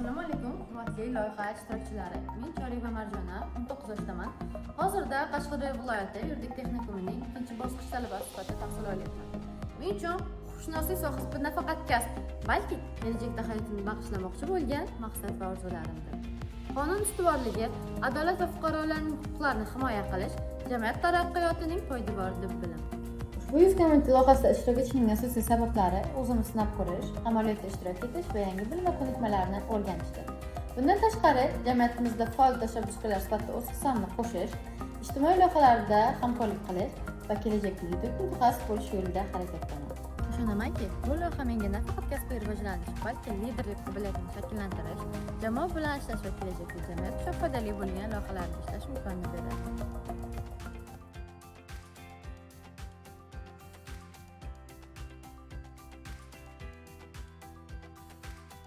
Assalomu alaykum, hurmatli loyiha ishtirokchilari. Men Choriyeva Marjona, 19 yoshdaman. Hozirda Qashqadaryo viloyati yuridik texnikumining ikkinchi bosqich talabasi sifatida tahsil olyapman. Men uchun huquqshunoslik sohasi bu nafaqat kasb, balki kelajakda hayotimni bag'ishlamoqchi bo'lgan maqsad va orzularimdir. Qonun ustuvorligi, adolat va fuqarolarning huquqlarini himoya qilish jamiyat taraqqiyotining poydevori deb bilaman. Ushbu Youth Community loyihasida ishtirok etishning asosiy sabablari o'zimni sinab ko'rish, amaliyotda ishtirok etish va yangi bilim va ko'nikmalarni o'rganishdir. Bundan tashqari, jamiyatimizda faol tashabbuskorlar sifatida o'z hissamni qo'shish, ijtimoiy loyihalarda hamkorlik qilish va kelajakda yetuk mutaxassis bo'lish yo'lida harakatdaman. Ishonamanki, bu loyiha menga nafaqat kasbiy rivojlanish, balki liderlik qobiliyatini shakllantirish, jamoa bilan ishlash va kelajakda jamiyat uchun foydali bo'lgan loyihalarda ishlash imkonini beradi.